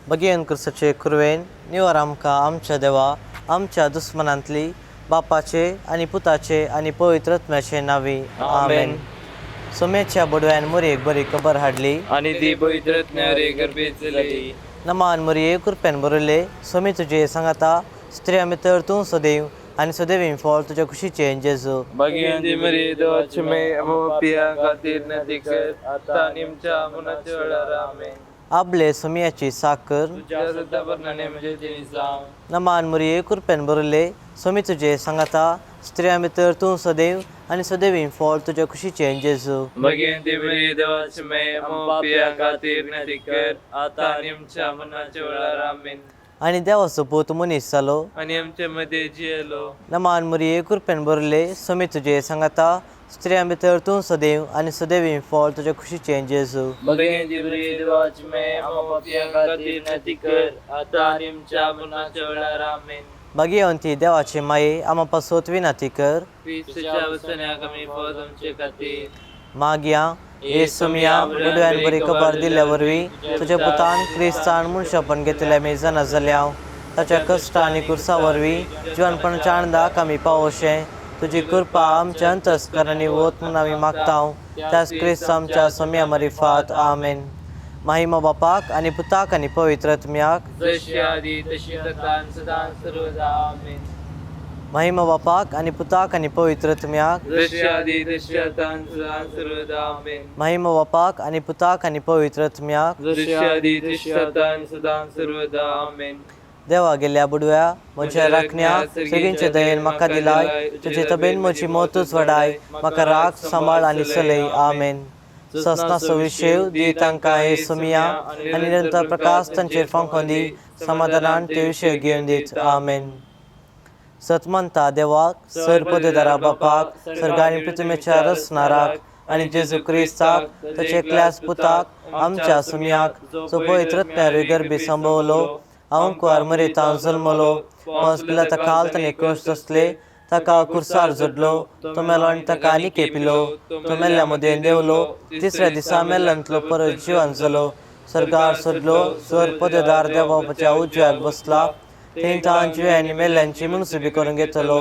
बगेन कुर्साचे कुरवेन निवर आमकां आमच्या देवा आमच्या दुस्मनांतली बापाचे आनी पुताचे आनी पवित्र आत्म्याचे नांवी आमेन. सोम्याच्या बडव्यान मोरयेक बरी खबर हाडली आनी ती पवित्र आत्म्यावरी गर्भेत जाली. नमान मोरये कृपेन बरयले सोमी तुजे सांगाता स्त्रिया भितर तूं सदैव आनी सदैव फळ तुज्या खुशीचें जेजू. भगिनी मरिये देवाची माय, आमच्या पापयां खातीर विनंती कर आतां आनी आमच्या मरणाच्या वेळार. आमेन. आबले सोमियाची साकर तुज्या सद्या वर्णने म्हजें जिवीत जावं. नमान मोरये कृपेन बरयले सोमी तुजे सांगाता स्त्रिया भितर तूं सदैव आनी सदैव फळ तुज्या खुशीचें जेजू. भगिनी मरिये देवाची माय, आमच्या पापयां खातीर विनंती कर आतां आनी आमच्या मरणाच्या वेळार. आमेन. आनी देवाचो पूत मनीस जालो आनी आमचे मदें जियेलो. नमान मोरये कृपेन बरयले सोमी तुजे सांगाता स्त्रिया भितर तूं सदैव आनी सदैव फळ तुज्या खुशीचें जेजू. भगिनी मरिये देवाची माय, आमच्या पापयां खातीर विनंती कर आतां आनी आमच्या मरणाच्या वेळार. आमेन. भाग्यवंती देवाचे माये आमा पासत विनंती कर क्रिस्ताच्या वसण्याक आमी फौज आमचे खातीर. मागया हे सोमया बुडव्यान बरी खबर दिल्ल्या वरवीं तुज्या पुतान क्रिस्तान मनशापण घेतल्या आमी जाणा जाल्या ताच्या कश्ट आनी कुर्सा वरवीं जिवनपणाच्या आनंदाक आमी पावोशें तुजी कृपा आमच्या अंतस्करांनी वत म्हूण आमी मागता त्याच क्रिस्त आमच्या सोमया मरिफात. आमेन. महिमा बापाक आनी पुताक आनी पवित्र आत्म्याक. जशी आदी तशी आतां सदां सर्वदा. आमेन. महिमा बापाक आनी पुताक आनी पवित्र आत्म्याक. जशी आदी तशी आतां सदां सर्वदा. आमेन. महिमा बापाक आनी पुताक आनी पवित्र आत्म्याक. जशी आदी तशी आतां सदां सर्वदा. आमेन. देवा गेल्या बुडव्या म्हज्या राखण्या सगळींचे दयेन म्हाका दिलाय तुजे तबेन म्हजी मोतूच वडाय म्हाका राख सांबाळ आनी चलय. आमेन. ससनाचो विशेव दी तांकां हे सोमिया आनी निरंतर प्रकाश तांचेर फांकोन दी समाधानान ते विशय घेवन दीत. आमेन. सतमंता देवाक सर पदेदारा बापाक सर्ग आनी पृथ्वीच्या रचणाराक आनी जेजू क्रिस्ताक ताचे एकल्याच पुताक आमच्या सुमयाक जो पवित्र आत्म्यार गर्भी संभवलो अंकुआर मरेतां जल्मलो पॉन्स पिलाता काल ताणें कश्ट सोंसले ताका कुर्सार जोडलो तो मेलो आनी ताका आनी केपिलो तो मेल्ल्या मदें देंवलो तिसऱ्या दिसा मेल्ल्यांतलो परत जिवन जालो सरकार सोदलो स्वर पदेदार देवबापाच्या उजव्याक बसला थंय तां जिव्या आनी मेल्ल्यांची मनसुबी करून घेतलो.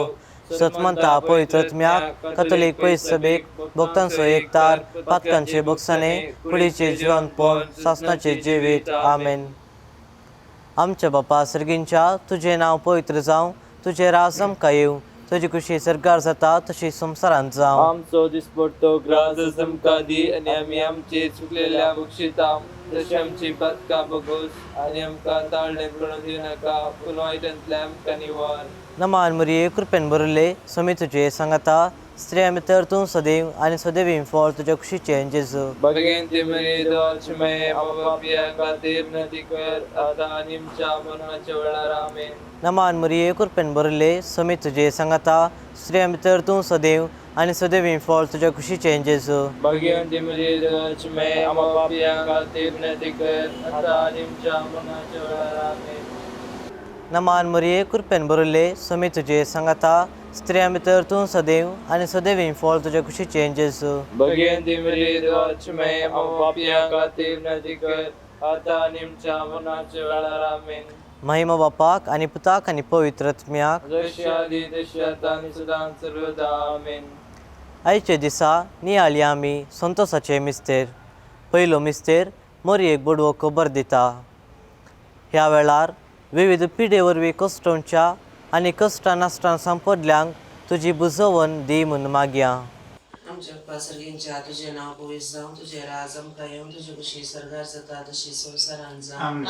सतमंता पवित्र आत्म्याक कथोलीक पयस सभेक भक्तांचो एकतार पातकांचे भोगसाणे कुडीचे जिवनपण सासनाचे जिवीत. आमेन. आमच्या बापा सर्गींच्या तुजें नांव पवित्र जावं तुजें राज आमकां येवं तुजी खुशी सरकार जाता तशी संवसारांत जावं. आमचो दिसपडतो ग्रास आमकां दी आनी आमी आमचे चुकलेल्या बक्षिता तशी आमची पातकां बगोस आनी आमकां ताळणें पडून दिवनाका पूण वायटांतल्यान आमकां निवार. नमान मरिये कृपेन भरिल्ले स्वामी तुजे सांगाता स्त्रियां भितर तूं सदैव आनी सदैव फळ तुज्या खुशीचें जेजू. भगिनी मरिये देवाची माय, आमच्या पापयां खातीर विनंती कर आतां आनी आमच्या मरणाच्या वेळार. आमेन. नमान मरिये कृपेन भरिल्ले स्वामी तुजे सांगाता स्त्रियां भितर तूं सदैव आनी सदैव फळ तुज्या खुशीचें जेजू. भगिनी मरिये देवाची माय, आमच्या पापयां खातीर विनंती कर आतां आनी आमच्या मरणाच्या वेळार. आमेन. नमान मरिये कृपेन भरिल्ले स्वामी तुजे सांगाता स्त्रियां भितर तूं सदैव आनी सदैव फळ तुज्या खुशीचें जेजू. भगिनी मरिये देवाची माय, आमच्या पापयां खातीर विनंती कर आतां आनी आमच्या मरणाच्या वेळार. आमेन. महिमा बापाक आनी पुताक आनी पवित्र आत्म्याक. जशी आदी तशी आतां आनी सदां सर्वदा. आमेन. आयच्या दिसा नियाळी आमी संतोसाचे मिस्तेर. पयलो मिस्तेर मोरयेक बोडवो खबर दिता. ह्या वेळार विविध पिडे वरवीं कश्टोंच्या आनी कश्टां नासटां सांपडल्यांक तुजी बुजोवन दी म्हूण मागया. आमच्या बापा सर्गींच्या तुजें नांव पवित्र जावं तुजें राज आमकां येवं तुजी खुशी सर्गार जाता तशी संवसारांत जावं.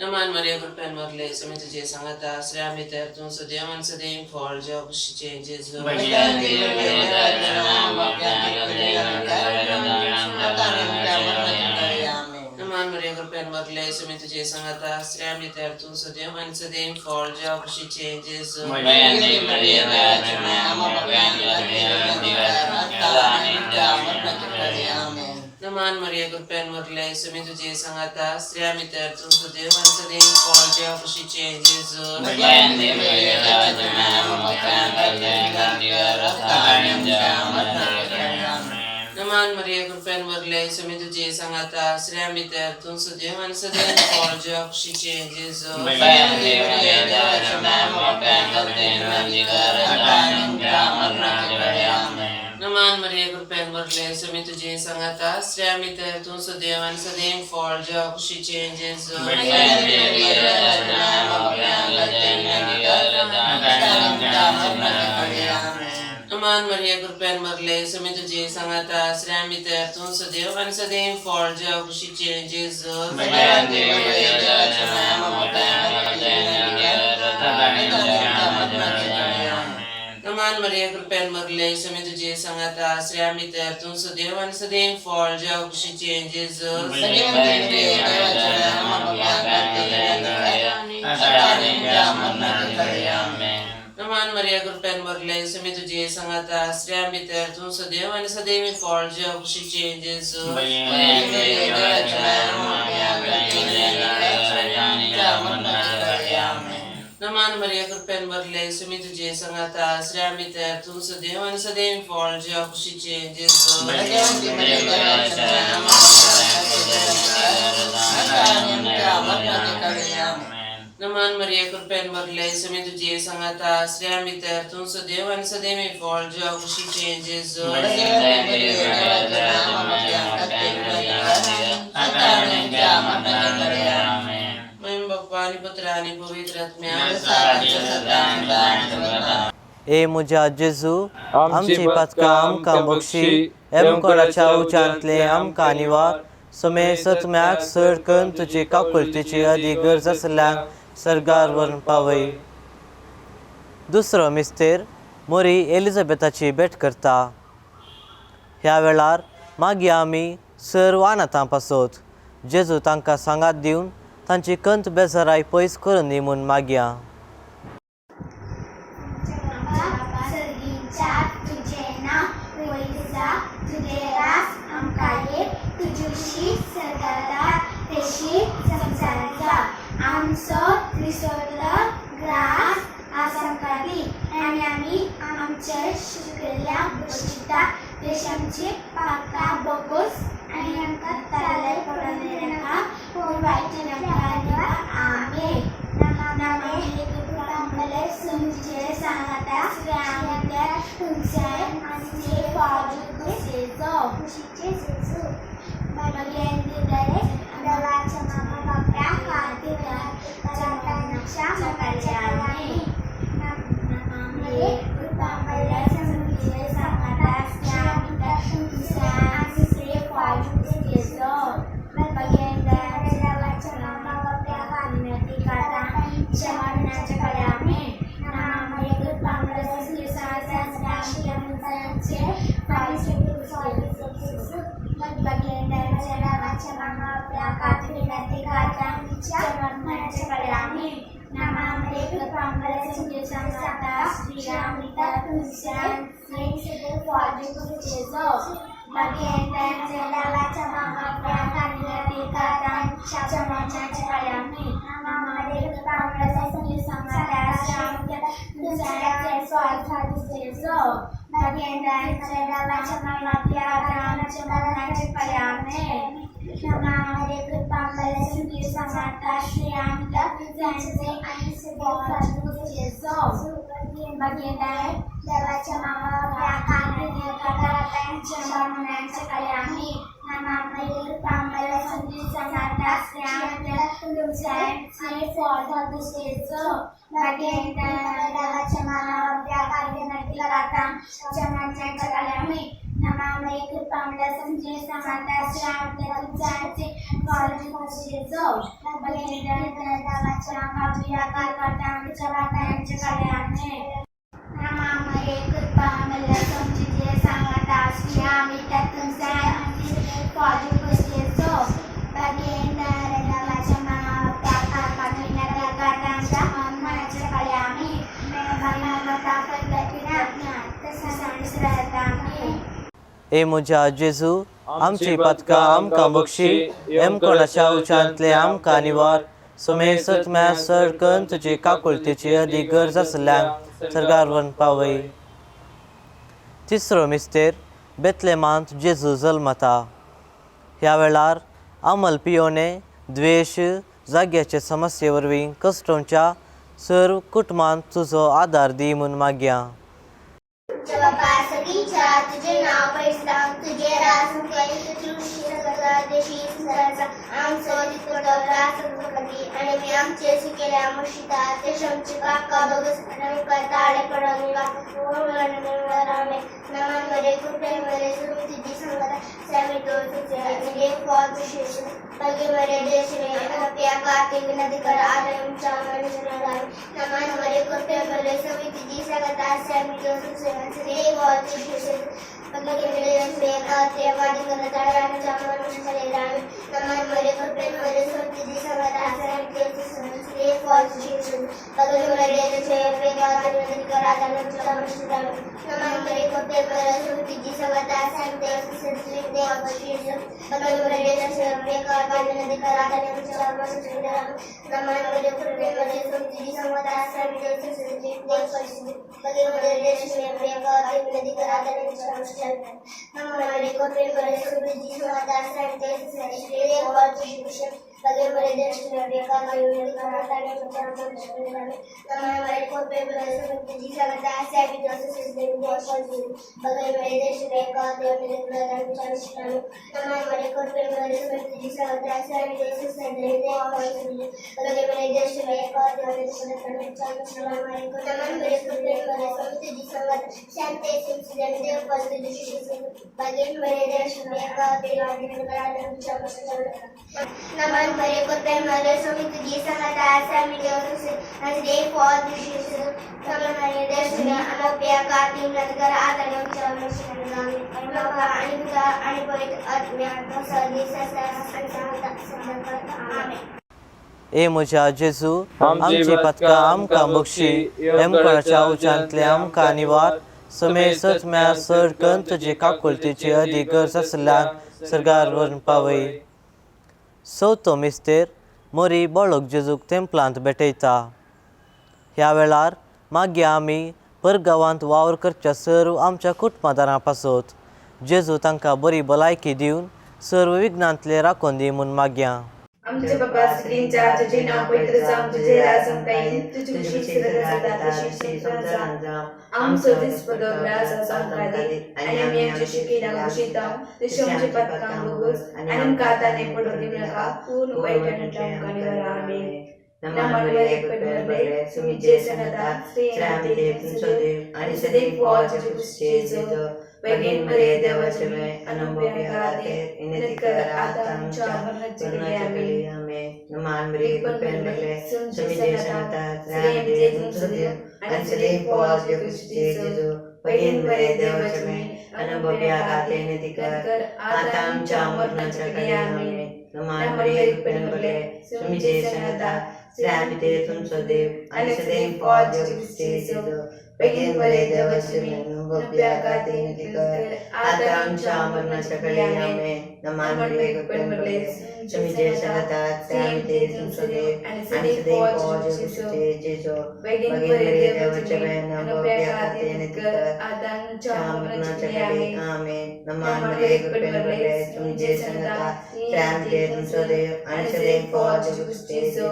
नमान मरिया कृपेन भरले स्वामी तुजे सांगाता स्त्रियां भितर तूं सदैव आनी सदैव फळ ज्या खुशीचें जेजू. नमान मरिया कृपेन भरले स्वामी तुजे सांगाता स्त्रियां भितर तूं सदैव आनी सदैव फळ ज्या खुशीचें जेजू. नमान मरिया कृपेन भरले सुमी तुझे सांगाता स्त्रिया भितर तूं सुदेव आनी सदैव फळ देवा कुशीचे जेजू. नमान मरिया कृपेन भरले सुमी तुझे सांगाता स्त्रिया भितर तूं सुदेव आनी सदैव फळ देवा कुशीचे जेजू. नमान मरिया कृपेन भरले सुमी तुझे सांगाता स्त्रिया भितर तूं सुदेव आनी सदैव फळ देवा कुशीचे जेजू. नमान मरिया कृपेन भरले सुमी तुझे सांगाता स्त्रिया भितर तूं सदैव आनी सदैव फळ देवा कुशीचे जेजू. नमान मरिया कृपेन भरले सुमी तुझे सांगाता स्त्रिया भितर तूं सदैव आनी सदैव फळ देवा कुशीचे जेजू. नमान मरिया कृपेन भरले सुमी तुझे सांगाता स्त्रिया भितर तूं सदैव आनी सदैव फळ देवा कुशीचे जेजू. नमान मरिया कृपेन भरले सुमी तुझे सांगाता स्त्रिया भितर तूं सदैव आनी सदैव फळ देवा कुशीचे जेजू. नमान मरिया कृपेन भरले सुमी तुझे सांगाता स्त्रिया भितर तूं सदैव आनी सदैव फळ देवा कुशीचे जेजू. महिम बाप्पा आणि पुत्र आणि पवित्र आत्म्या. ए म्हज्या जेजू, आमची पातकां आमकां बक्षी, एमकोडाच्या उच्यांतले आमकां निवार, समे सतम्याक सर करून तुजी काकुळटीची अदी गरज आसल्यांक सर्गार व्हरून पावय. दुसरो मिस्तेर मोरी एलिझाबेथाची भेट करता. ह्या वेळार मागीर आमी सर्व अनाथां पासत जेजू तांकां सांगात दिवन तांची कंत बेजाराय पयस करून दी म्हूण मागया. आमच्या सर्गीच्या तुजें नांव पवित्र जावं, तुजें राज आमकां ये, तुजी सर्गांत तशी संवसारांत जावं. आमचो दिसवडो ग्रास आज आमकां दी आनी आमी आमचे शिकयल्ल्या बक्षिता तशी आमची पापा बोगोस आनी आमकां तालाय पडोन नाका पूण वायट नाका. आमेन. ए म्हज्या जेजू, आमची पातकां आमकां बक्षी, यमकोणाच्या उच्चांतले आमकां निवार, समेसत म्या सरकन तुजी काकुळतेची अदीक गरज आसल्यान सरकार वन पावय. तिसरो मिस्तेर, बेतलेमांत जेजू जल्मता. ह्या वेळार अमल पियोने द्वेश जाग्याचे समस्ये वरवीं कस्टमच्या सर्व कुटुंबांत तुजो आदार दी म्हूण मागया. आमच्या बापा सगळींच्या तुझे नाव पैसा तुझे रास तुझी संसाराचा आमचो दिसपडो रास कधी आणि आमी आमचे सुकेल्या मुशिता तशें आमचे काका बगस आनी आमकां ताळे पडोवन नमन मरे कृपे मरे सुरू तुजी सांगता सॅमी तुझे आनी देव फॉल तुझे पगे मरे देश रे आपल्या कार्तिक नदी कर आमच्या मनुष्य नमन मरे कृपे मरे समी तुझी सांगता सॅमी तुझे देव फॉल तुझे पगे मरे देश रे कार्तिक वादी कर आमच्या मनुष्य नमन मरे कृपे मरे समी तुझी सांगता सॅमी तुझे देव फॉल तुझे पगे मरे देश रे कार्तिक नदी कर आमच्या मनुष्य नमन मरे कृपे मरे समी तुझी सांगता सॅमी तुझे देव फॉल तुझे पगे मरे देश रे कार्तिक नदी कर आमच्या मनुष्य नमन मरे कृपे मरे समी तुझी सांगता सॅमी तुझे देव फॉल तुझे पगे मरे देश रे कार्तिक नदी कर आमच्या मनुष्य नमन मरे कृपे मरे समी तुझी सांगता सॅमी तुझे देव फॉल तुझे पगे मरे देश रे कार्तिक नदी कर आमच्या मनुष्य नमन मरे कृपे मरे समी तुझी सांगता सॅमी तुझे देव फॉल तुझे पगे मरे देश रे कार्तिक नदी कर आमच्या मनुष्य नमन मरे कृपे मरे समी तुझी सांगता सॅमी तुझे देव फॉल तुझे पगे मरे देश रे कार्तिक नदी कर आमच्या मनुष्य नमन मरे कृपे मरे समी तुझी सांगता शांते तुझे देव फॉल तुझे पगे मरे देश रे कार्तिक नदी कर आमच्या मनुष्य नमन मरे कृपे मरे समी तुझी सांगता सॅमी तुझे देव फॉल तुझे नमन मरे देश रे अनोप्या कार्तिक नदी कर आमच्या मनुष्य आणि पिता आणि पवित्र आत्म्या सदी आमेन. ए म्हज्या जेजू, आमची पातकां आमकां बक्षी, यमकोणाच्या उच्चांतले आमकां निवार, समेसत म्या सरकन तुजी काकुळतेची अदीक गरज आसल्यान सरकार वन पावय. चवथो मिस्तेर, मोरी बोळक जेजूक तेंपलांत भेटयता. ह्या वेळार मागीर आमी परगांवांत वावर करच्या सर्व आमच्या कुटुंबादारां पासत जेजू तांकां बरी भलायकी दिवन सर्व विघ्नांतले राखून दी म्हूण मागया. आमचे बाबा स्त्रींच्या तुझे नाव पवित्र जावं, तुझे राज आमकां येवन, तुजी खुशी स्वर्गात जाता तशी संवसारांत जावं. आमचो दिसपडो ग्रास आमकां दी आनी आमी आमच्या शिकेला खुशीताव तशी आमचे पातकां भोगोस आनी आमकां ताणे पडून दिवं नाका, पूण वायटांतल्यान आमकां निवार. आमेन. नमन मरे कृपे मरे सुमी जे संगता स्त्रियांते तुमचो देव आणि सदैव फॉल तुझे खुशीचो बेगीन मरे देवाचे मे अनुभव्या खातीर विनंती कर आता आमच्या मरणाच्या घडी. आमेन. नमन मरे कृपे मरे सुमी जे संगता स्त्रियांते तुमचो देव आणि सदैव फॉल तुझे खुशीचो बेगीन मरे देवाचे मे अनुभव्या खातीर विनंती कर आता आमच्या मरणाच्या घडी. आमेन. नमन मरे कृपे मरे सुमी जे संगता स्त्रियांते तुमचो देव आणि सदैव फॉल तुझे खुशीचो बेगीन मरे देवाचे मे अनुभव्या खातीर विनंती कर आता आमच्या मरणाच्या घडी. आमेन. नमन मरे कृपे मरे सुमी जे संगता स्त्रियांते तुमचो देव आणि सदैव फॉल तुझे खुशीचो बेगीन मरे देवाचे मे अनुभव्या खातीर विनंती कर आता आमच्या मरणाच्या मरणाच्या घडी. घडी. आमेन. नमन मरे कृपे मरे सुमी जे संगता स्त्रियांते तुमचो देव आणि सदैव फॉल तुझे खुशीचो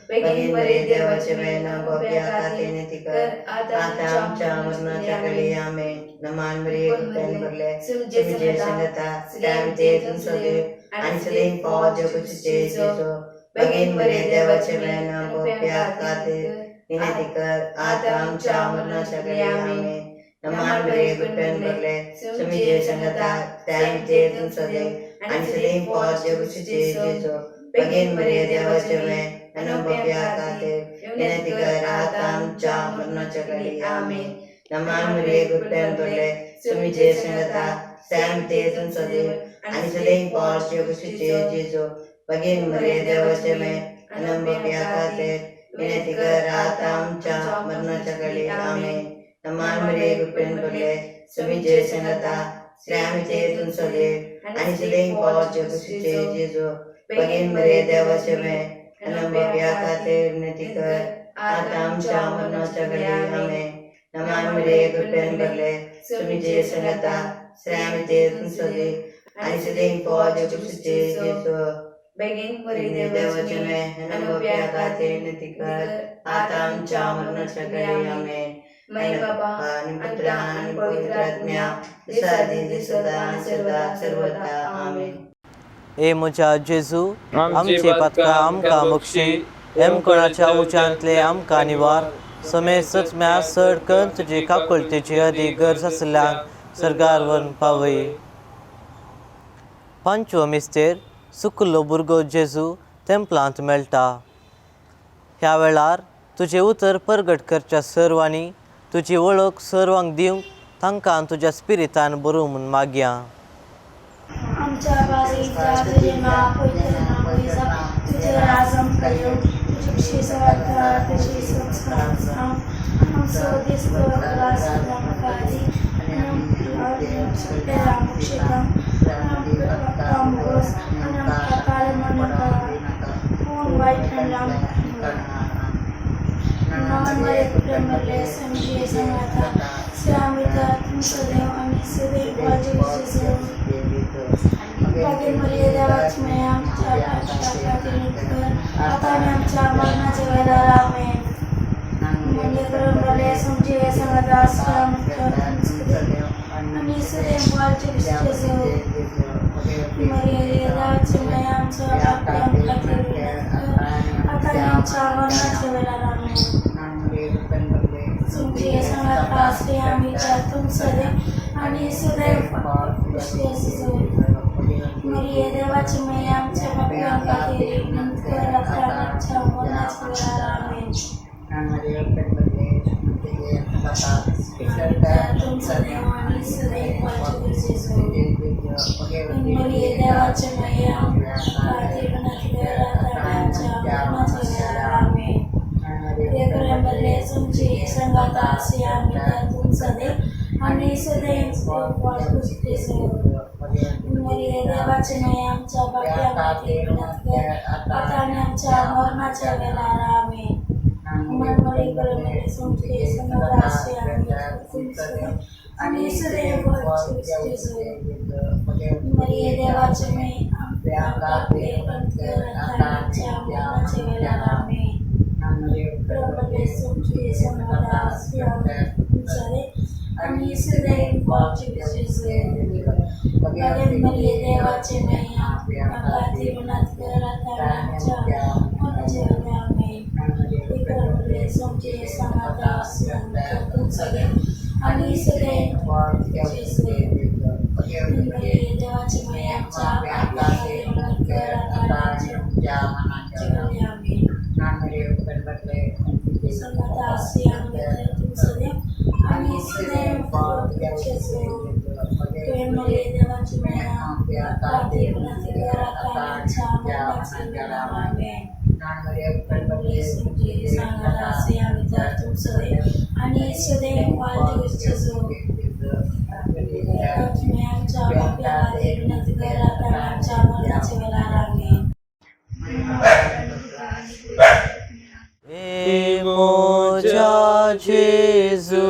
बेगीन मरे देवाचे मे अनुभव्या खातीर विनंती कर आता आता आमच्या मरणाच्या घडी. आमेन. नमन मरे कृपे मरे सुमी जे संगता स्त्रियांते तुमचो देव आणि सदैव फॉल तुझे खुशीचो बेगीन मरे देवाचे मे अनुभव्या खातीर विनंती कर आता आमच्या मरणाच्या घडी. आमेन. नमन मरे कृपे मरे सुमी जे संगता स्त्रियांते तुमचो देव आणि सदैव फॉल तुझे खुशीचो बेगीन मरे देवाचे मे अनुभव्या खातीर विनंती कर आता आमच्या मरणाच्या घडी. आमेन. नमन मरे कृपे मरे सुमी जे संगता स्त्रियांते तुमचो देव आणि सदैव फॉल तुझे खुशीचो बेगीन मरे देवाचे मे अनुभव्या खातीर विनंती कर आता आमच्या मरणाच्या घडी. आमेन. नमन मरे कृपे मरे सुमी जे संगता श्रेयामीचे तुमसले आनी सदैव पावचे कुशीचे जेजू भगीन मरे देवाचे मे अनंबप्या खातीर विनंती कर आता आमच्या मरणाच्या घडी आमेन. नमान मरे कृपेन भरले तुमचे संगता श्रेयामीचे तुमसले आनी सदैव पावचे कुशीचे जेजू बेगीन मरे देवाचे मे अनंबप्या खातीर विनंती कर आता आमच्या मरणाच्या घडी आमेन. माय बाबा आणि पुत्र आणि पवित्र आत्म्या दिसादी दिसदा आणि सर्वदा सर्वदा आमेन. ए म्हज्या जेजू, आमची पातकां आमकां बक्षी, एमकोणाच्या उच्यांतले आमकां निवार, समेस्तच म्या चड करून तुजी काकुळतेची अदीक गरज आसल्ल्यांक सर्गार व्हरून पावय. पांचवो मिस्तेर, सुकलो भुरगो जेजू तेंपलांत मेळटा. ह्या वेळार तुजें उतर परगट करच्या सर्वांनी तुजी वळख सर्वांक दिवंक तांकां तुज्या स्पिरितान बरोवं म्हूण मागया. आमच्या बारीचा तुझे नाव पवित्र नाव जावं, तुझे राज आमकां येवं, तुजी खुशी संवसारांत तशी संवसारांत जावं. आमचो दिसतो राज आमकां दी आनी आमकां चुकलेल्या मोक्षेता आमकां मोगोस आनी आमकां काळे म्हणनाका पूण वायट आमकां. नमन मरे प्रेमले समजे सांगाता श्रामिता तुमचो देव आनी सदैव वाजेचो बागेन मरिये देवाची माया आमच्या खातीर कर आता आनी आमच्या मरणाच्या वेळार. आमेन. म्हणजे प्रेमले समजे सांगाता श्रामिता तुमचो देव आनी सदैव वाजेचो मरिये देवाची माया आमच्या खातीर कर आता आनी आमच्या मरणाच्या वेळार. आमेन. तुमचे सांगाता श्री आम्ही तुमचं देव आणि सदैव मरिये देवाची माया आमच्या पापां खातीर विनंती कर आता आनी आमच्या मरणाच्या वेळार. आमेन. तुमचं देव आणि सदैव मरिये देवाची माया आमच्या खातीर विनंती कर आता आनी आमच्या मरणाच्या वेळार. आमेन. प्रेमले तुमची संगाता असे आम्ही तुमचा देव आणि सदैव मरिये देवाची माया आमच्या पापां खातीर विनंती कर आता आणि आमच्या मरणाच्या वेळार. आमेन. मनमरी प्रेमले तुमची संगाता असे आम्ही तुमचा देव आणि सदैव मरिये देवाची माया आमच्या खातीर विनंती कर आता आणि आमच्या मरणाच्या वेळार. आमेन. प्रेमले तुमची संगाता असे आम्ही तुमचा देव आणि सदैव मरिये देवाची माया आमच्या खातीर विनंती कर आता आणि आमच्या मरणाच्या वेळार. आमेन. प्रेमले तुमची संगाता असे आम्ही तुमचा देव आणि सदैव मरिये देवाची माया आमच्या खातीर विनंती कर आता आणि आमच्या मरणाच्या वेळार. आमेन. संगाता असे आम्ही तुमचा देव आणि सदैव प्रेमले देवाची माया आमच्या खातीर विनंती कर आता आणि आमच्या मरणाच्या वेळार. आमेन. प्रेमले तुमची संगाता असे आम्ही तुमचा देव आणि सदैव तुम्ही आमच्या पापां खातीर विनंती कर आता आणि आमच्या मरणाच्या वेळार. आमेन. ए म्हज्या जेजू,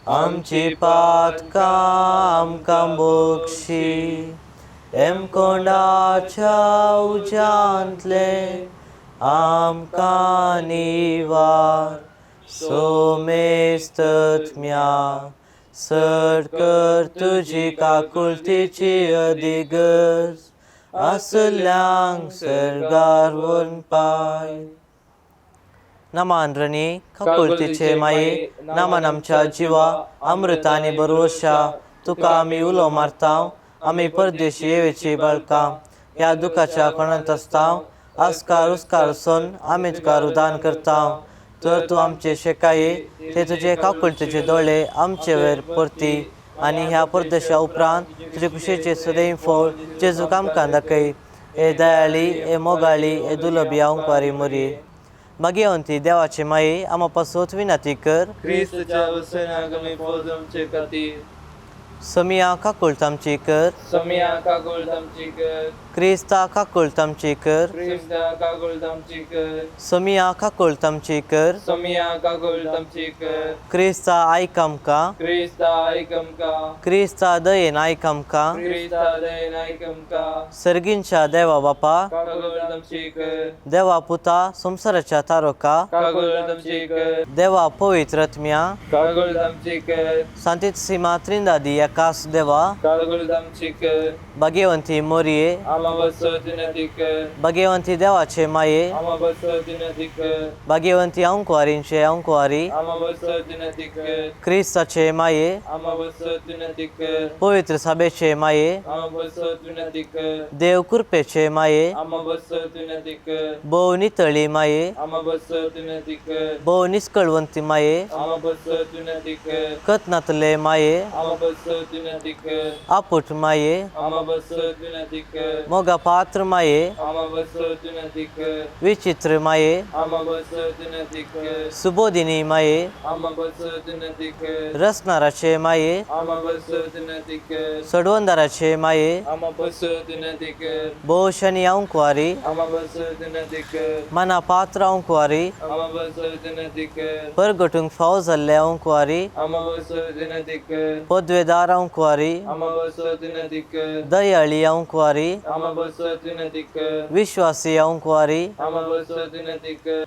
आमची पातकां आमकां बक्षी, एमकोंडाच्या उज्यांतले आमकां निवार, सोमेस्तत्म्या चड कर तुजी काकुळतीची अदीक गरज आसल्ल्यांक सर्गार व्हरून पाय. नमान रणी काकुळतीचे माये, नामान आमच्या जिवा अमृत आनी बरोवशा तुका आमी उलो मारता. आमी परदेशी येवेची बाळकां ह्या दुखाच्या कोणांत आसता, आस्कार उस्कार सोन आमी तुका रुदान करता. तर तूं आमचे शेकाये ते तुजे काकुळतीचे दोळे आमचे वयर परती आनी ह्या परदेशा उपरांत तुजे कुशेचे सदैव फळ जेजूक आमकां दाखय. ए दयाळी, ए मोगाळी, ए दुलबी अंकुवारी मोरी, मागीर ती देवाचे माये आमा पासत विनंती कर. क्रिस्तच्या वसनागमी फौज आमचे खातीर. समिया काकुळट आमची कर. समिया काकुळट आमची कर. क्रिस्ता काकुळट आमची कर. क्रिस्ता काकुळट आमची कर. समिया काकुळट आमची कर. समिया काकुळट आमची कर. क्रिस्ता आयक आमकां. क्रिस्ता आयक आमकां. क्रिस्ता दयेन आयक आमकां. क्रिस्ता दयेन आयक आमकां. सर्गींच्या देवा बापा, काकुळट आमची कर. देवा पुता संवसाराच्या तारोका, काकुळट आमची कर. देवा पवित्र आत्म्या, काकुळट आमची कर. सांतीत सीमा त्रिंदादी एकास देवा, काकुळट आमची कर. भाग्यवंती मोरये, आमा बसत विनंती कर. भाग्यवंती देवाचे माये, आमा बसत विनंती कर. भाग्यवंती अंकुवारींचे अंकुवारी, आमा बसत विनंती कर. क्रिस्ताचे माये, आमा बसत विनंती कर. पवित्र सभेचे माये, आमा बसत विनंती कर. देव कृपेचे माये, आमा बसत विनंती कर. भोव नितळी माये, आमा बसत विनंती कर. भोव निस्कळवंती माये, आमा बसत विनंती कर. कतनातले माये, आमा बसत विनंती कर. आपुट माये, आमा बसत विनंती कर. मोगा पात्र माये, आमा बसत विनंती कर. विचित्र माये, आमा बसत विनंती कर. सुबोधिनी माये, आमा बसत विनंती कर. रसनाराचे माये, आमा बसत विनंती कर. सोडवंदाराचे माये, आमा बसत विनंती कर. भोवशनी अंकुवारी, आमा बसत विनंती कर. मना पात्र अंकुवारी, आमा बसत विनंती कर. परगटूंक फावो जाल्ले अंकुवारी, आमा बसत विनंती कर. पदवेदार अंकुवारी, आमा बसत विनंती कर. दयाळी अंकुवारी, आमा बसत विनंती कर. विश्वासी अंकुवारी, आमा बसत विनंती कर.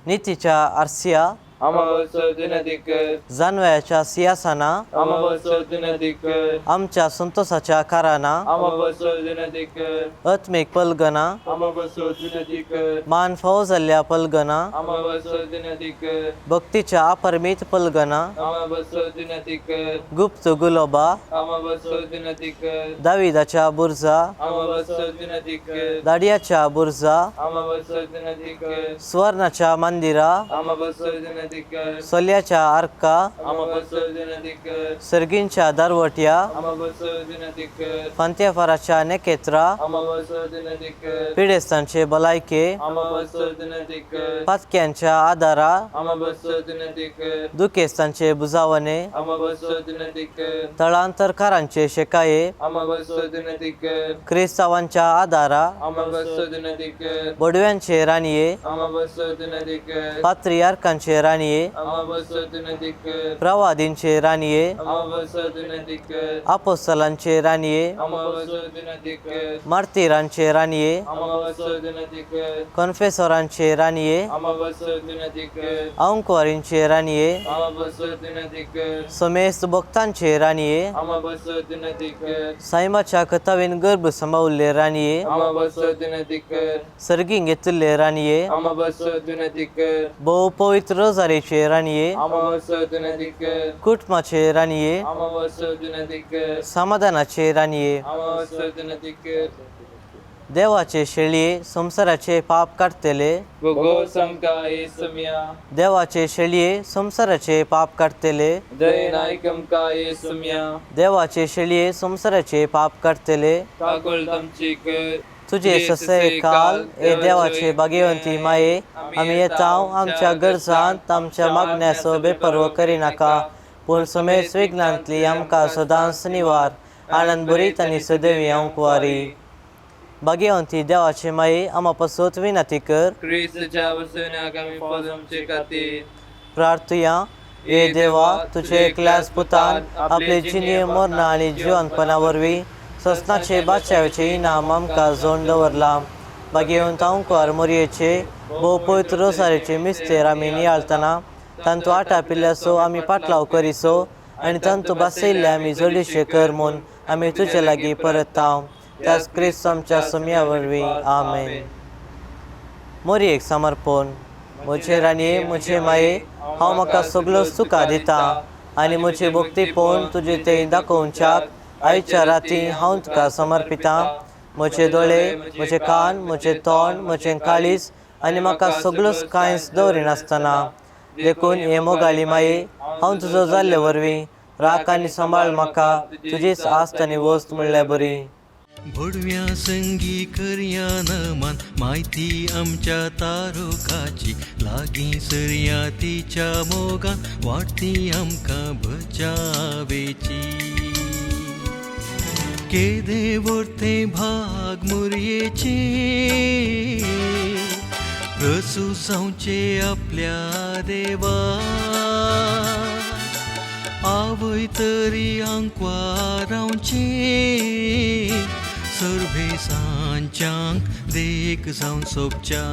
नितीच्या आरसिया, आमा बसत विनंती कर. जानव्याच्या सियासना, आमा बसत विनंती कर. आमच्या संतोषाच्या काराना, आमा बसत विनंती कर. आत्मीक पलगना, आमा बसत विनंती कर. मान फावो जाल्ल्या पलगना, आमा बसत विनंती कर. भक्तीच्या अपरमीत पलगना, आमा बसत विनंती कर. गुप्त गुलोबा, आमा बसत विनंती कर. दाविदाच्या बुर्जा, आमा बसत विनंती कर. दाडियाच्या बुर्जा, आमा बसत विनंती कर. सुवर्णाच्या मंदिरा, आमा बसत विनंती कर. सोल्याच्या आर्का, आमा बसत विनंती कर. सर्गींच्या दारवट्या, आमा बसत विनंती कर. फांत्याफाराच्या नेकेत्रा, आमा बसत विनंती कर. पिडेस्तांचे भलायके, आमा बसत विनंती कर. पातक्यांच्या आदारा, आमा बसत विनंती कर. दुखेस्तांचे बुजावणे, आमा बसत विनंती कर. तळांतरकारांचे शेकाये, आमा बसत विनंती कर. क्रिस्तावांच्या आदारा, आमा बसत विनंती कर. बडव्यांचे राणये, आमा बसत विनंती कर. पात्रियार्कांचे राणये, आमा बसत विनंती कर. प्रवादींचे राणये, आमा बसत विनंती कर. आपोस्तलांचे राणये, आमा बसत विनंती कर. मार्तीरांचे राणये, आमा बसत विनंती कर. कॉन्फेसोरांचे राणये, आमा बसत विनंती कर. अंकुवारींचे राणये, आमा बसत विनंती कर. समेस्त भक्तांचे राणये, आमा बसत विनंती कर. साईमाच्या कथावीन गर्भ सांबावल्ले राणये, आमा बसत विनंती कर. सर्गींग घेतिल्ले राणये, आमा बसत विनंती कर. भोव पवित्र रोजारीचे राणये, आमा बसत विनंती कर. कुटुंबाचे राणये, आमा बसत विनंती कर. समाधानाचे राणये, आमा बसत विनंती कर. देवाचे शेळये संवसाराचे पाप काडटले, भोगो समका येसमिया. देवाचे शेळये संवसाराचे पाप काडटले, दयेन आयक आमकां येसमिया. देवाचे शेळये संवसाराचे पाप काडटले, काकुळट आमची कर. तुजे ससे काल हे देवाचे भाग्यवंती माये, आमी येता आमच्या गरजांत आमच्या मागण्याचो बेपर्व करिनाका, पूण समेत विघ्नांतली आमकां सदांच निवार. आनंद भरीत आनी सदैवी अंकुवारी. भाग्यवंती देवाचे माये, आमा पासत विनंती कर. क्रिस्तच्या वसण्याक आमी फॉल आमचे खातीर. प्रार्थुया. हे देवा, तुझे एकल्याच पुतान आपले जिणे मरणा आनी जिवनपणा वरवीं ससनाचे बादशाहेचे इनाम आमकां जोड दवरलां. भाग्यवंत अंकुवार मोरयेचे भोव पवित्र रोसारेचे मिस्तेर आमी नियाळतना तांतू आटापिल्ल्याचो आमी पाटलाव करिसो आनी तांतू बसयल्ले आमी जोडीशे कर म्हूण आमी तुजे लागीं परताव. त्याच क्रिस्त आमच्या सम्या वरवीं. आमेन. मोरयेक समर्पण. म्हजे राणये, म्हजे माये, हांव म्हाका सगळो तुका दिता आनी म्हजी भक्ती पळोवन तुजे ते दाखोवच्याक आयच्या राती हांव तुका समर्पितां. म्हजे दोळे, म्हजे कान, म्हजें तोंड, म्हजें काळीज आनी म्हाका सगळोच कांयच दवरिनासतना. देखून हे मोगाली माये, हांव तुजो जाल्ले वरवीं राख आनी सांबाळ म्हाका, तुजीच आस्त आनी वस्त म्हणल्यार बरी. भोडव्या संगी करया नमान माहिती आमच्या तारुकाची, लागीं सरया तिच्या मोगान वाडती आमकां बचावेची. केदें व्हरतें भाग मुरयेचें प्रसू जावचें आपल्या देवा आवय तरी आंकवार रावचें सर्वेसांच्यांक देख जावन सोबच्या.